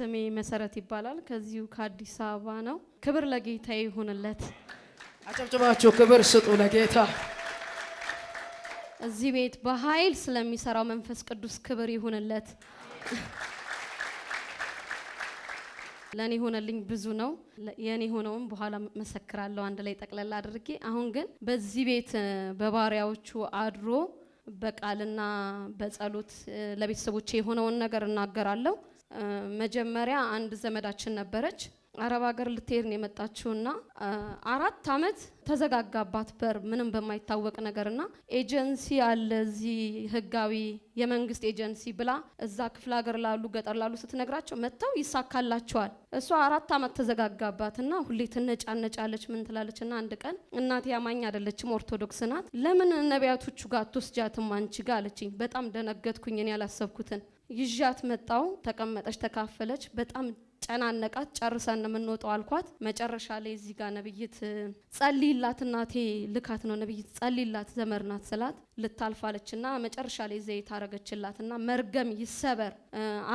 ስሜ መሰረት ይባላል። ከዚሁ ከአዲስ አበባ ነው። ክብር ለጌታ ይሁንለት። አጨብጭባችሁ ክብር ስጡ ለጌታ። እዚህ ቤት በኃይል ስለሚሰራው መንፈስ ቅዱስ ክብር ይሁንለት። ለእኔ የሆነልኝ ብዙ ነው። የእኔ የሆነውም በኋላ መሰክራለሁ አንድ ላይ ጠቅለላ አድርጌ። አሁን ግን በዚህ ቤት በባሪያዎቹ አድሮ በቃልና በጸሎት ለቤተሰቦቼ የሆነውን ነገር እናገራለሁ። መጀመሪያ አንድ ዘመዳችን ነበረች። አረብ ሀገር ልትሄድ ነው የመጣችውና 4 አመት ተዘጋጋባት በር ምንም በማይታወቅ ነገርና ኤጀንሲ አለ እዚህ ህጋዊ የመንግስት ኤጀንሲ ብላ እዛ ክፍለ ሀገር ላሉ ገጠር ላሉ ስትነግራቸው መጥተው ይሳካላቸዋል። እሷ 4 አመት ተዘጋጋባትና ሁሌ ትነጫነጫለች፣ ምን ትላለች። እና አንድ ቀን እናቴ አማኝ አይደለችም፣ ኦርቶዶክስ ናት። ለምን ነቢያቶቹ ጋር አትወስጃትም አንቺ ጋር አለችኝ። በጣም ደነገጥኩኝ። እኔ ያላሰብኩትን ይዣት መጣው። ተቀመጠች፣ ተካፈለች። በጣም ጨናነቃት። ጨርሰን ነው የምንወጣው አልኳት። መጨረሻ ላይ እዚህ ጋር ነብይት ጸልይላት፣ እናቴ ልካት ነው፣ ነብይት ጸልይላት ዘመድ ናት ስላት ልታልፋለችና መጨረሻ ላይ ዘይት አረገችላትና መርገም ይሰበር፣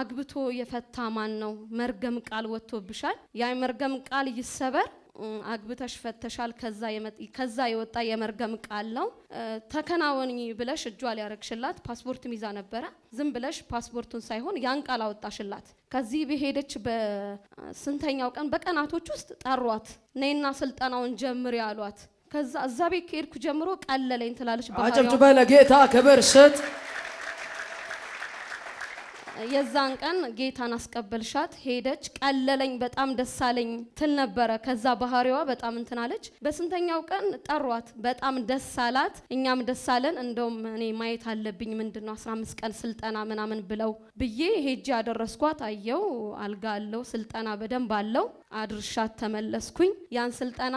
አግብቶ የፈታ ማን ነው? መርገም ቃል ወጥቶብሻል። ያ መርገም ቃል ይሰበር፣ አግብተሽ ፈተሻል። ከዛ የወጣ የመርገም ቃል ነው። ተከናወኝ ብለሽ እጇ ላይ ያረግሽላት ፓስፖርት ሚዛ ነበረ። ዝም ብለሽ ፓስፖርቱን ሳይሆን ያን ቃል አወጣሽላት። ከዚህ በሄደች በስንተኛው ቀን በቀናቶች ውስጥ ጠሯት። ነይና ስልጠናውን ጀምሪ አሏት። ከዛ እዛ ቤት ከሄድኩ ጀምሮ ቀለለኝ ትላለች። ባህሪዋ አጨብጭበ ለጌታ ክብር ስጥ። የዛን ቀን ጌታን አስቀበልሻት ሄደች። ቀለለኝ፣ በጣም ደስ አለኝ ትል ነበረ። ከዛ ባህሪዋ በጣም እንትን አለች። በስንተኛው ቀን ጠሯት፣ በጣም ደስ አላት፣ እኛም ደስ አለን። እንደውም እኔ ማየት አለብኝ ምንድን ነው 15 ቀን ስልጠና ምናምን ብለው ብዬ ሄጄ አደረስኳት። አየው አልጋ አለው፣ ስልጠና በደንብ አለው። አድርሻት ተመለስኩኝ። ያን ስልጠና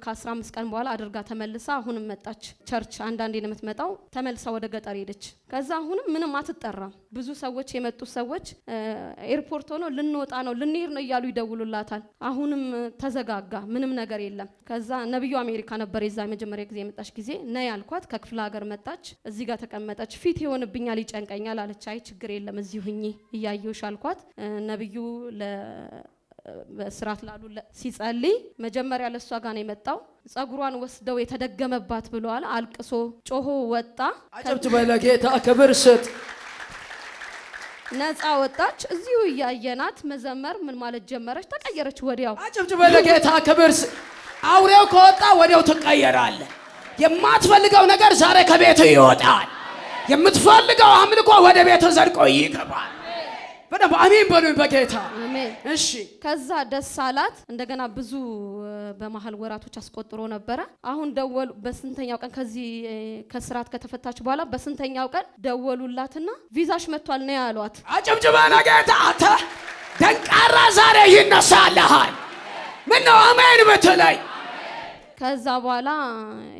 ከ15 ቀን በኋላ አድርጋ ተመልሳ አሁንም መጣች። Church አንዳንዴ ነው የምትመጣው። ተመልሳ ወደ ገጠር ሄደች። ከዛ አሁንም ምንም አትጠራም። ብዙ ሰዎች የመጡ ሰዎች ኤርፖርት ሆኖ ልንወጣ ነው ልንሄድ ነው እያሉ ይደውሉላታል። አሁንም ተዘጋጋ፣ ምንም ነገር የለም። ከዛ ነብዩ አሜሪካ ነበር የዛ የመጀመሪያ ጊዜ የመጣች ጊዜ ነይ አልኳት። ከክፍለ ሀገር መጣች፣ እዚህ ጋር ተቀመጠች። ፊት ይሆንብኛል ይጨንቀኛል አለች። አይ ችግር የለም እዚሁ ሁኚ እያየሁሽ አልኳት። ነብዩ በስርዓት ላሉ ሲጸልይ መጀመሪያ ለእሷ ጋር ነው የመጣው። ጸጉሯን ወስደው የተደገመባት ብለዋል። አልቅሶ ጮሆ ወጣ። አጨብጭበ ለጌታ ክብር ስጥ። ነፃ ወጣች። እዚሁ እያየናት መዘመር ምን ማለት ጀመረች። ተቀየረች ወዲያው። አጨብጭበ ለጌታ ክብር ስጥ። አውሬው ከወጣ ወዲያው ትቀየራለህ። የማትፈልገው ነገር ዛሬ ከቤት ይወጣል። የምትፈልገው አምልኮ ወደ ቤት ዘልቆ ይገባል። በደንብ አሜን በሉኝ በጌታ አሜን። እሺ። ከዛ ደስ አላት። እንደገና ብዙ በመሀል ወራቶች አስቆጥሮ ነበረ። አሁን ደወሉ። በስንተኛው ቀን ከዚህ ከስርዓት ከተፈታች በኋላ በስንተኛው ቀን ደወሉላትና ቪዛሽ መጥቷል ነው ያሏት። አጨብጭበ ለጌታ። አንተ ደንቃራ ዛሬ ይነሳልሃል። ምነው አሜን ብትለኝ። ከዛ በኋላ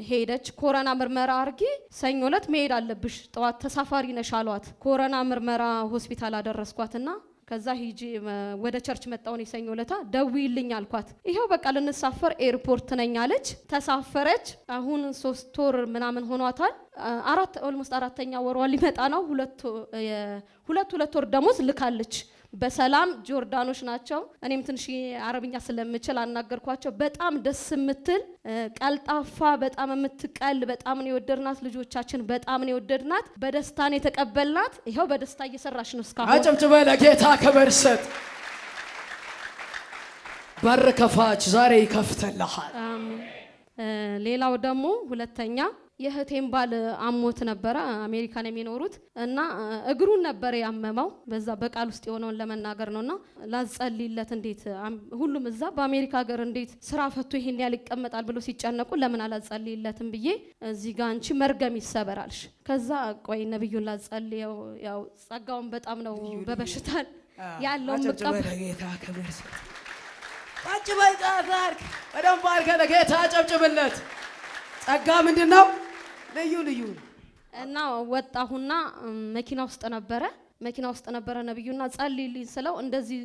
ሄደች። ኮረና ምርመራ አርጊ ሰኞ ዕለት መሄድ አለብሽ፣ ጠዋት ተሳፋሪ ነሽ አሏት። ኮረና ምርመራ ሆስፒታል አደረስኳትና ከዛ ሂጂ ወደ church መጣውን የሰኞ ዕለታ ደውዪልኝ አልኳት። ይኸው በቃ ልንሳፈር ኤርፖርት ነኝ አለች። ተሳፈረች። አሁን 3 ወር ምናምን ሆኗታል። አራት almost አራተኛ ወሯ ሊመጣ ነው። ሁለት ሁለት ሁለት ወር ደሞዝ ልካለች። በሰላም ጆርዳኖች ናቸው። እኔም ትንሽ አረብኛ ስለምችል አናገርኳቸው። በጣም ደስ የምትል ቀልጣፋ፣ በጣም የምትቀል፣ በጣም ነው የወደድናት። ልጆቻችን በጣም ነው የወደድናት። በደስታ ነው የተቀበልናት። ይኸው በደስታ እየሰራች ነው እስካሁን። አጨብጭበ ለጌታ ክብር ስጥ። በር ከፋች ዛሬ ይከፍትልሃል። አሜን። ሌላው ደግሞ ሁለተኛ የእህቴን ባል አሞት ነበረ። አሜሪካን የሚኖሩት እና እግሩን ነበረ ያመመው። በዛ በቃል ውስጥ የሆነውን ለመናገር ነውና ላጸልይለት እንዴት ሁሉም እዛ በአሜሪካ ሀገር እንዴት ስራ ፈቶ ይሄን ያህል ይቀመጣል ብሎ ሲጨነቁ ለምን አላጸልይለትም ብዬ እዚህ ጋ አንቺ መርገም ይሰበራልሽ። ከዛ ቆይ ነብዩን ላጸልየው፣ ያው ጸጋውን በጣም ነው በበሽታል ያለው አጨብጭበ ለጌታ ክብር ስጥ። አጭበይ ጻፍ በደንብ አድርገህ ለጌታ አጨብጭብለት። ጸጋ ምንድን ነው? ልዩ ልዩ ነው። እና ወጣሁና መኪና ውስጥ ነበረ። መኪና ውስጥ ነበረ ነብዩና ጸልይልኝ ስለው እንደዚህ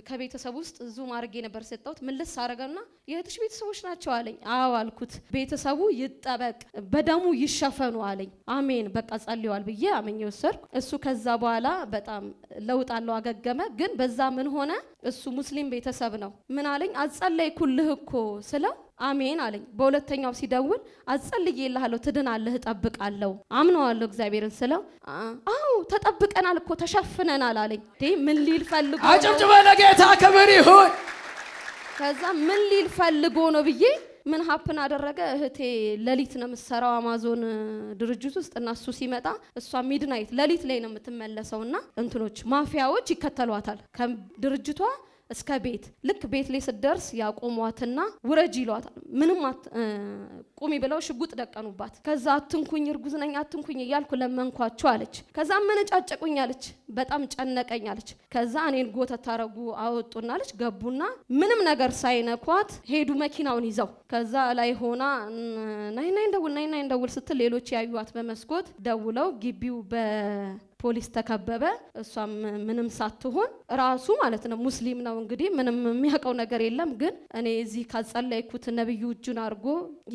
ከቤተሰብ ውስጥ zoom አድርጌ ነበር ሰጠሁት። ምልስ አረገና የእህትሽ ቤተሰቦች ናቸው አለኝ። አዎ አልኩት። ቤተሰቡ ይጠበቅ፣ በደሙ ይሸፈኑ አለኝ። አሜን በቃ ጸልየዋል ብዬ አመኜ ወሰድኩ። እሱ ከዛ በኋላ በጣም ለውጥ አለው፣ አገገመ። ግን በዛ ምን ሆነ? እሱ ሙስሊም ቤተሰብ ነው። ምን አለኝ? አጸለይኩልህ እኮ ስለው አሜን አለኝ። በሁለተኛው ሲደውል አጸልዬልሃለሁ፣ ትድናለህ፣ እጠብቃለሁ፣ አምነዋለሁ እግዚአብሔርን ስለው አዎ ተጠብቀናል እኮ ተሸፍነናል አለኝ። ምን ሊል ፈልጎ ነው? አጨብጭበ ለጌታ ክብር ይሁን። ከዛ ምን ሊል ፈልጎ ነው ብዬ ምን happen አደረገ። እህቴ ሌሊት ነው የምትሰራው አማዞን ድርጅት ውስጥ እና እሱ ሲመጣ እሷ midnight ሌሊት ላይ ነው የምትመለሰው እና እንትኖች ማፊያዎች ይከተሏታል ከድርጅቷ እስከ ቤት። ልክ ቤት ላይ ስትደርስ ያቆሟትና ውረጅ ይሏታል። ምንም ቁሚ ብለው ሽጉጥ ደቀኑባት። ከዛ አትንኩኝ፣ እርጉዝ ነኝ አትንኩኝ እያልኩ ለመንኳቸው አለች። ከዛ መነጫጨቁኝ አለች። በጣም ጨነቀኝ አለች። ከዛ እኔን ጎተት አረጉ አወጡና አለች። ገቡና ምንም ነገር ሳይነኳት ሄዱ መኪናውን ይዘው። ከዛ ላይ ሆና 99 ደውል፣ 99 ደውል ስትል ሌሎች ያዩዋት በመስኮት ደውለው ግቢው በፖሊስ ተከበበ። እሷም ምንም ሳትሆን ራሱ ማለት ነው ሙስሊም ነው እንግዲህ ምንም የሚያውቀው ነገር የለም። ግን እኔ እዚህ ካጸለይኩት ነብዩ እጁን አድርጎ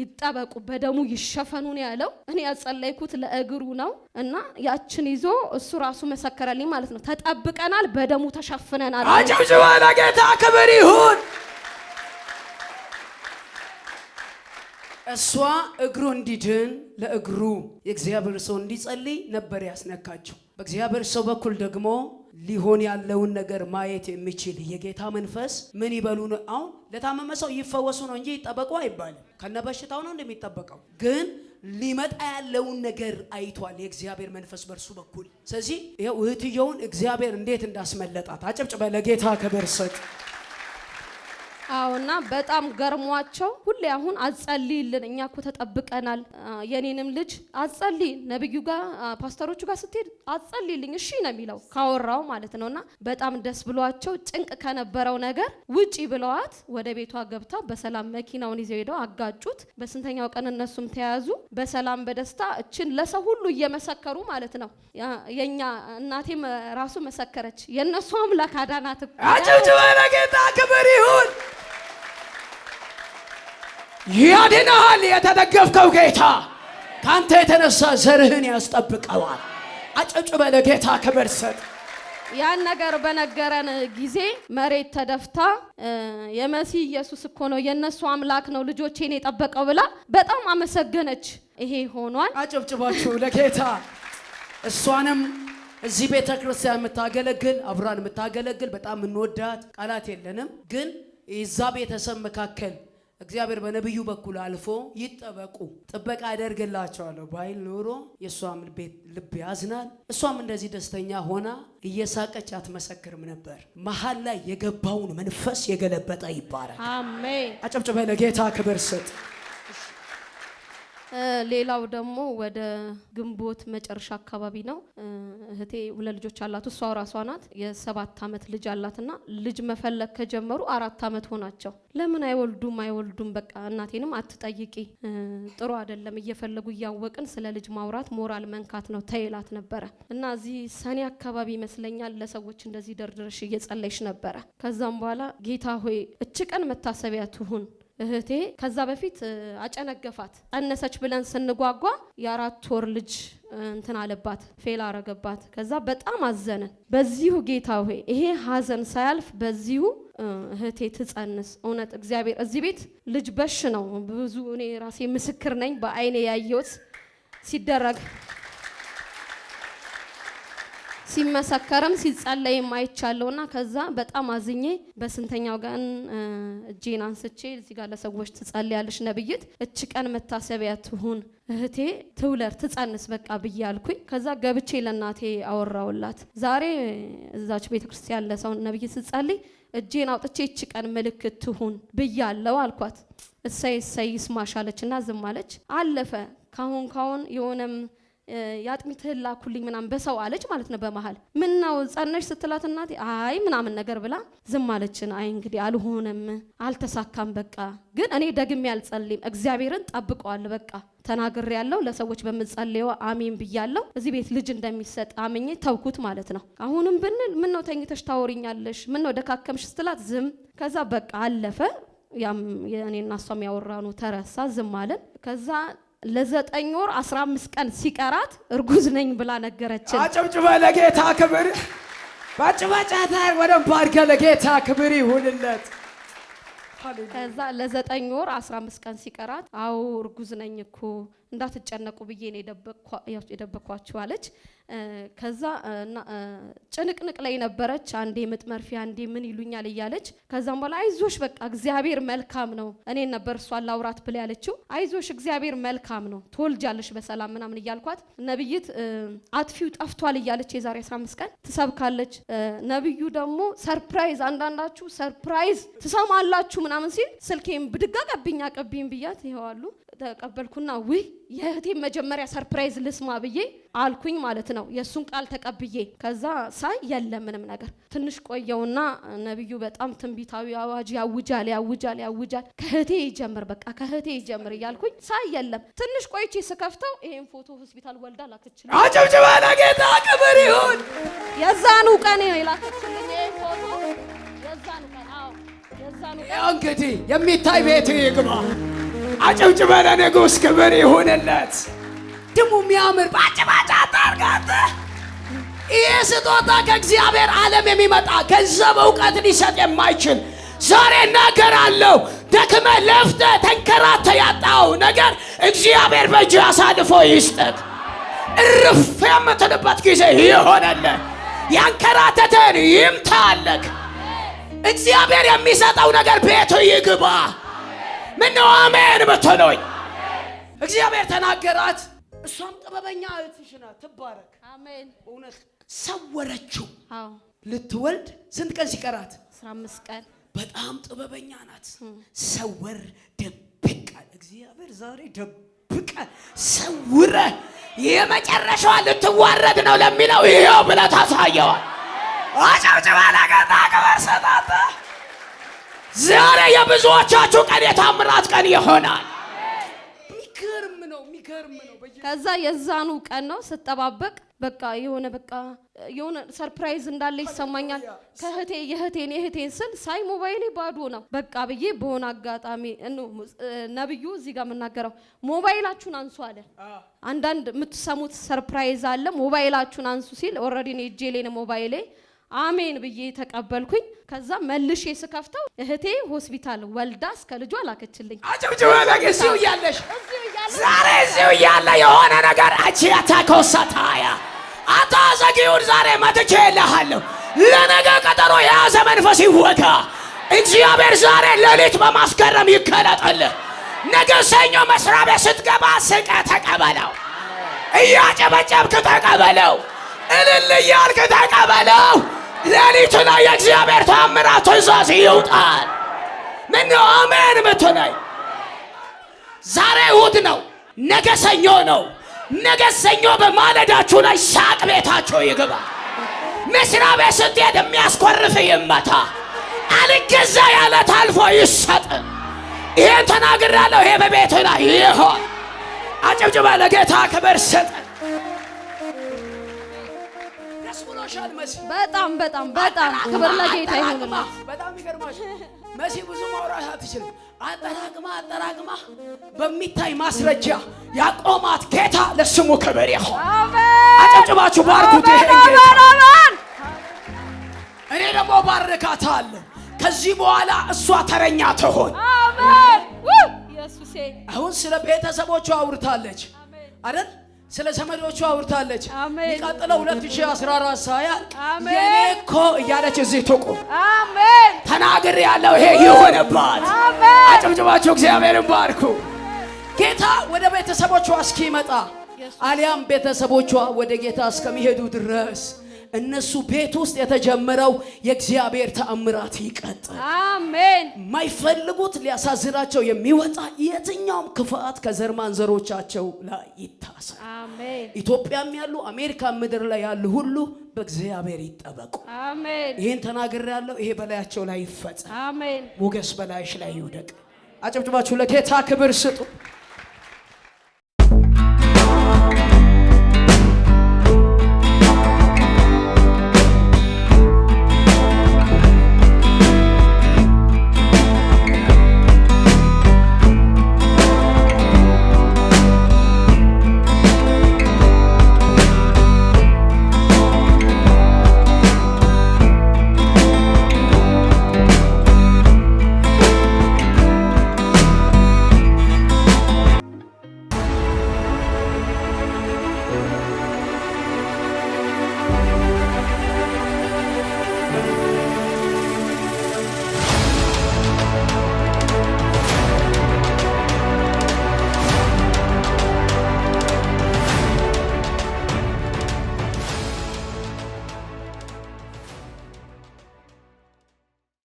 ይጠበቁ በደሙ ይሸፈኑ ነው ያለው። እኔ ያጸለይኩት ለእግሩ ነው እና ያችን ይዞ እሱ ራሱ መሰከረልኝ ማለት ነው። ተጠብቀናል፣ በደሙ ተሸፍነናል። አጨብጭበ ለጌታ ክብር ይሁን። እሷ እግሩ እንዲድን ለእግሩ የእግዚአብሔር ሰው እንዲጸልይ ነበር ያስነካቸው። በእግዚአብሔር ሰው በኩል ደግሞ ሊሆን ያለውን ነገር ማየት የሚችል የጌታ መንፈስ ምን ይበሉ ነው። አሁን ለታመመ ሰው ይፈወሱ ነው እንጂ ይጠበቁ አይባልም። ከነበሽታው ነው እንደሚጠበቀው፣ ግን ሊመጣ ያለውን ነገር አይቷል የእግዚአብሔር መንፈስ በእርሱ በኩል። ስለዚህ ይኸው እህትየውን እግዚአብሔር እንዴት እንዳስመለጣት አጨብጭበ ለጌታ ክብር ስጥ። አዎና በጣም ገርሟቸው ሁሌ አሁን አጸልይልን፣ እኛ እኮ ተጠብቀናል። የኔንም ልጅ አጸልይ፣ ነብዩ ጋር ፓስተሮቹ ጋር ስትሄድ አጸልይልኝ እሺ ነው የሚለው ካወራው ማለት ነውና በጣም ደስ ብሏቸው ጭንቅ ከነበረው ነገር ውጪ ብለዋት ወደ ቤቷ ገብታ በሰላም መኪናውን ይዘው ሄደው አጋጩት። በስንተኛው ቀን እነሱም ተያዙ በሰላም በደስታ እችን ለሰው ሁሉ እየመሰከሩ ማለት ነው። የኛ እናቴም ራሱ መሰከረች፣ የእነሱ አምላክ አዳናት እኮ። አጨብጭበ ለጌታ ክብር ይሁን። ያድንሃል። የተደገፍከው ጌታ ካንተ የተነሳ ዘርህን ያስጠብቀዋል። አጨብጭበ ለጌታ ክብር ስጥ። ያን ነገር በነገረን ጊዜ መሬት ተደፍታ የመሲህ ኢየሱስ እኮ ነው የእነሱ አምላክ ነው ልጆቼን የጠበቀው ብላ በጣም አመሰገነች። ይሄ ሆኗል። አጨብጭባችሁ ለጌታ። እሷንም እዚህ ቤተ ክርስቲያን የምታገለግል አብራን የምታገለግል በጣም የምንወዳት ቃላት የለንም፣ ግን የዛ ቤተሰብ መካከል እግዚአብሔር በነቢዩ በኩል አልፎ ይጠበቁ ጥበቃ አደርግላቸዋለሁ ባይል ኖሮ የእሷም ልብ ያዝናል። እሷም እንደዚህ ደስተኛ ሆና እየሳቀች አትመሰክርም ነበር። መሀል ላይ የገባውን መንፈስ የገለበጠ ይባላል። አሜን። አጨብጭበ ለጌታ ክብር ስጥ። ሌላው ደግሞ ወደ ግንቦት መጨረሻ አካባቢ ነው። እህቴ ሁለት ልጆች አላት። እሷ ራሷ ናት የ7 ዓመት ልጅ አላትና ልጅ መፈለግ ከጀመሩ 4 ዓመት ሆናቸው። ለምን አይወልዱም አይወልዱም? በቃ እናቴንም አትጠይቂ ጥሩ አይደለም፣ እየፈለጉ እያወቅን ስለ ልጅ ማውራት ሞራል መንካት ነው ተይላት ነበረ። እና እዚህ ሰኔ አካባቢ ይመስለኛል ለሰዎች እንደዚህ ደርድረሽ እየጸለይሽ ነበረ። ከዛም በኋላ ጌታ ሆይ እች ቀን መታሰቢያ ትሁን እህቴ ከዛ በፊት አጨነገፋት። ጠነሰች ብለን ስንጓጓ የ4 ወር ልጅ እንትን አለባት፣ fail አረገባት። ከዛ በጣም አዘንን። በዚሁ ጌታ ሆይ ይሄ ሀዘን ሳያልፍ በዚሁ እህቴ ትጸንስ። እውነት እግዚአብሔር እዚህ ቤት ልጅ በሽ ነው ብዙ እኔ ራሴ ምስክር ነኝ፣ በአይኔ ያየሁት ሲደረግ ሲመሰከርም ሲጸለይም አይቻለውና ከዛ በጣም አዝኜ በስንተኛው ቀን እጄን አንስቼ እዚህ ጋር ለሰዎች ትጸልያለሽ ነብይት፣ እች ቀን መታሰቢያ ትሁን እህቴ ትውለር ትጸንስ በቃ ብዬ አልኩኝ። ከዛ ገብቼ ለእናቴ አወራውላት። ዛሬ እዛች ቤተክርስቲያን ለሰው ነብይት ስትጸልይ እጄን አውጥቼ እች ቀን ምልክት ትሁን ብያለው አልኳት። እሰይ እሰይ ይስማሽ አለችና ዝም አለች። አለፈ። ካሁን ካሁን የሆነም የአጥሚት እህል ላኩልኝ ምናምን በሰው አለች ማለት ነው። በመሃል ምን ነው ጸነሽ ስትላት እናቴ አይ ምናምን ነገር ብላ ዝም አለችን። አይ እንግዲህ አልሆነም፣ አልተሳካም በቃ። ግን እኔ ደግሜ አልጸልይም፣ እግዚአብሔርን ጠብቀዋለሁ። በቃ ተናግሬ ያለው ለሰዎች በምጸልየው አሜን ብያለሁ። እዚህ ቤት ልጅ እንደሚሰጥ አምኜ ተውኩት ማለት ነው። አሁንም ብንል ምን ነው ተኝተሽ ታወሪኛለሽ? ምን ነው ደካከምሽ ስትላት ዝም። ከዛ በቃ አለፈ። ያም የእኔና እሷም ያወራነው ተረሳ፣ ዝም አለን። ከዛ ለ9 ወር 15 ቀን ሲቀራት እርጉዝ ነኝ ብላ ነገረችን። አጨብጭበ ለጌታ ክብር፣ ባጭባጫታ ወደንብ አድርገህ ለጌታ ክብር ይሁንለት። ከዛ ለ9 ወር 15 ቀን ሲቀራት አዎ እርጉዝ ነኝ እኮ፣ እንዳትጨነቁ ብዬ ነው የደበቅኳችሁ አለች። ከዛ ጭንቅንቅ ላይ ነበረች። አንዴ ምጥ መርፌ፣ አንዴ ምን ይሉኛል እያለች። ከዛም በኋላ አይዞሽ በቃ እግዚአብሔር መልካም ነው። እኔን ነበር እሷን ላውራት ብላ ያለችው። አይዞሽ እግዚአብሔር መልካም ነው፣ ትወልጃለሽ በሰላም ምናምን እያልኳት ነብይት አጥፊው ጠፍቷል እያለች የዛሬ 15 ቀን ትሰብካለች። ነብዩ ደግሞ surprise፣ አንዳንዳችሁ surprise ትሰማላችሁ ምናምን ሲል ስልኬን ብድግ አቀብኝ አቀብኝ ብያት ይኸዋሉ ተቀበልኩና ውይ የእህቴን መጀመሪያ surprise ልስማ ብዬ አልኩኝ ማለት ነው። የእሱን ቃል ተቀብዬ ከዛ ሳይ የለም ምንም ነገር። ትንሽ ቆየውና ነቢዩ በጣም ትንቢታዊ አዋጅ ያውጃል፣ ያውጃል፣ ያውጃል። ከእህቴ ይጀምር፣ በቃ ከእህቴ ይጀምር እያልኩኝ ሳይ የለም። ትንሽ ቆይቼ ስከፍተው ይሄን ፎቶ ሆስፒታል ወልዳ ላከችልኝ። አጨብጭባ ለጌታ ክብር ይሁን። የዛኑ ቀን ነው የላከችልኝ ይሄን ፎቶ፣ የዛኑ ቀን፣ አዎ የዛኑ ቀን። ይኸው እንግዲህ የሚታይ ቤት ይግባ። አጨብጭበ ለንጉሥ ክብር ይሁንለት። ድሙ የሚያምር ባጭባጫ አታርጋት። ይህ ስጦታ ከእግዚአብሔር ዓለም የሚመጣ፣ ገንዘብ እውቀት ሊሰጥ የማይችል፣ ዛሬ እናገራለሁ። ደክመህ ለፍተህ ተንከራተህ ያጣው ነገር እግዚአብሔር በእጅ አሳልፎ ይስጥህ። እርፍ የምትልበት ጊዜ ይሆነልህ። ያንከራተተን ይምታለክ። እግዚአብሔር የሚሰጠው ነገር ቤቱ ይግባ። ምነው አሜን ብትሉኝ? እግዚአብሔር ተናገራት። እሷም ጥበበኛ እህትሽ ናት፣ ትባረክ። አሜን። በእውነት ሰወረችው። አዎ። ልትወልድ ስንት ቀን ሲቀራት? 15 ቀን። በጣም ጥበበኛ ናት። ሰወር ደብቃ፣ እግዚአብሔር ዛሬ ደብቀ ሰውረ የመጨረሻዋ ልትዋረድ ነው ለሚለው ይኸው ብለህ ታሳየዋል። አጨብጭባ ለጌታ ክብር ስጣት። ዛሬ የብዙዎቻችሁ ቀን የታምራት ቀን ይሆናል። የሚገርም ነው፣ የሚገርም ነው። ከዛ የዛኑ ቀን ነው ስጠባበቅ በቃ የሆነ surprise እንዳለ ይሰማኛል። ከእህቴ የእህቴን የእህቴን ስል ሳይ ሞባይሌ ባዶ ነው። በቃ ብዬ በሆነ አጋጣሚ ነብዩ እዚህ ጋር የምናገረው ሞባይላችሁን አንሱ አለ። አንዳንድ የምትሰሙት surprise አለ። ሞባይላችሁን አንሱ ሲል already እኔ እጄ ላይ ነው ሞባይሌ። አሜን ብዬ ተቀበልኩኝ። ከዛ መልሼ ስከፍተው እህቴ ሆስፒታል ወልዳ እስከ ልጇ ላከችልኝ። አጨብጭባ እዚሁ እያለሽ። እዚሁ እያለሁ። ዛሬ እዚሁ እያለ የሆነ ነገር አቺያታ ኮሳታያ አታዘጊውን ዛሬ መጥቼ እልሃለሁ። ለነገ ቀጠሮ የያዘ መንፈስ ይወጋ። እግዚአብሔር ዛሬ ሌሊት በማስገረም ይገለጥልህ። ነገ ሰኞ መስሪያ ቤት ስትገባ ስቀህ ተቀበለው። እያጨበጨብክ ተቀበለው። እልል እያልክ ተቀበለው። ሌሊቱ ላይ የእግዚአብሔር ታምራት ትእዛዝ ይውጣል። ምነው አሜን ብትለኝ? ዛሬ እሑድ ነው። ነገ ሰኞ ነው። ነገ ሰኞ በማለዳችሁ ላይ ሳቅ ቤታችሁ ይግባ። መስሪያ ቤት ስትሄድ የሚያስኮርፍ ይመታ። አልገዛ ያለ ታልፎ ይሰጥ። ይሄን ተናግሬያለሁ። ይሄ በቤት ላይ ይሆን። አጨብጭባ ለጌታ ክብር ስጥ። ደስ ብሎሻል መሲ? በጣም በጣም በጣም፣ ክብር ለጌታ ይሁንለት። በጣም ይገርማል። መሲ ብዙ ማውራት አትችልም። አጠራቅማ አጠራቅማ በሚታይ ማስረጃ ያቆማት ጌታ ለስሙ ክብር ይሁን። አሜን። አጨብጭባችሁ ባርኩት ይሄን ጌታ። አሜን። እኔ ደግሞ ባርካታለሁ። ከዚህ በኋላ እሷ ተረኛ ትሆን። አሜን። ውይ ኢየሱሴ። አሁን ስለ ቤተሰቦቿ አውርታለች አይደል? ስለ ዘመዶቿ አውርታለች። አሜን። የሚቀጥለው 2014 ሳያልቅ አሜን። የኔ እኮ እያለች እዚህ ትቁም። አሜን። ተናግሬ ያለው ይሄ ይሆንባት። አሜን። አጨብጭባችሁ እግዚአብሔርን ባርኩ። ጌታ ወደ ቤተሰቦቿ እስኪመጣ አሊያም ቤተሰቦቿ ወደ ጌታ እስከሚሄዱ ድረስ እነሱ ቤት ውስጥ የተጀመረው የእግዚአብሔር ተአምራት ይቀጥል። አሜን። የማይፈልጉት ሊያሳዝናቸው የሚወጣ የትኛውም ክፋት ከዘር ማንዘሮቻቸው ላይ ይታሰር። አሜን። ኢትዮጵያም ያሉ፣ አሜሪካ ምድር ላይ ያሉ ሁሉ በእግዚአብሔር ይጠበቁ። አሜን። ይህን ተናግሬያለሁ። ይሄ በላያቸው ላይ ይፈጸም። አሜን። ሞገስ በላይሽ ላይ ይውደቅ። አጨብጭባችሁ ለጌታ ክብር ስጡ።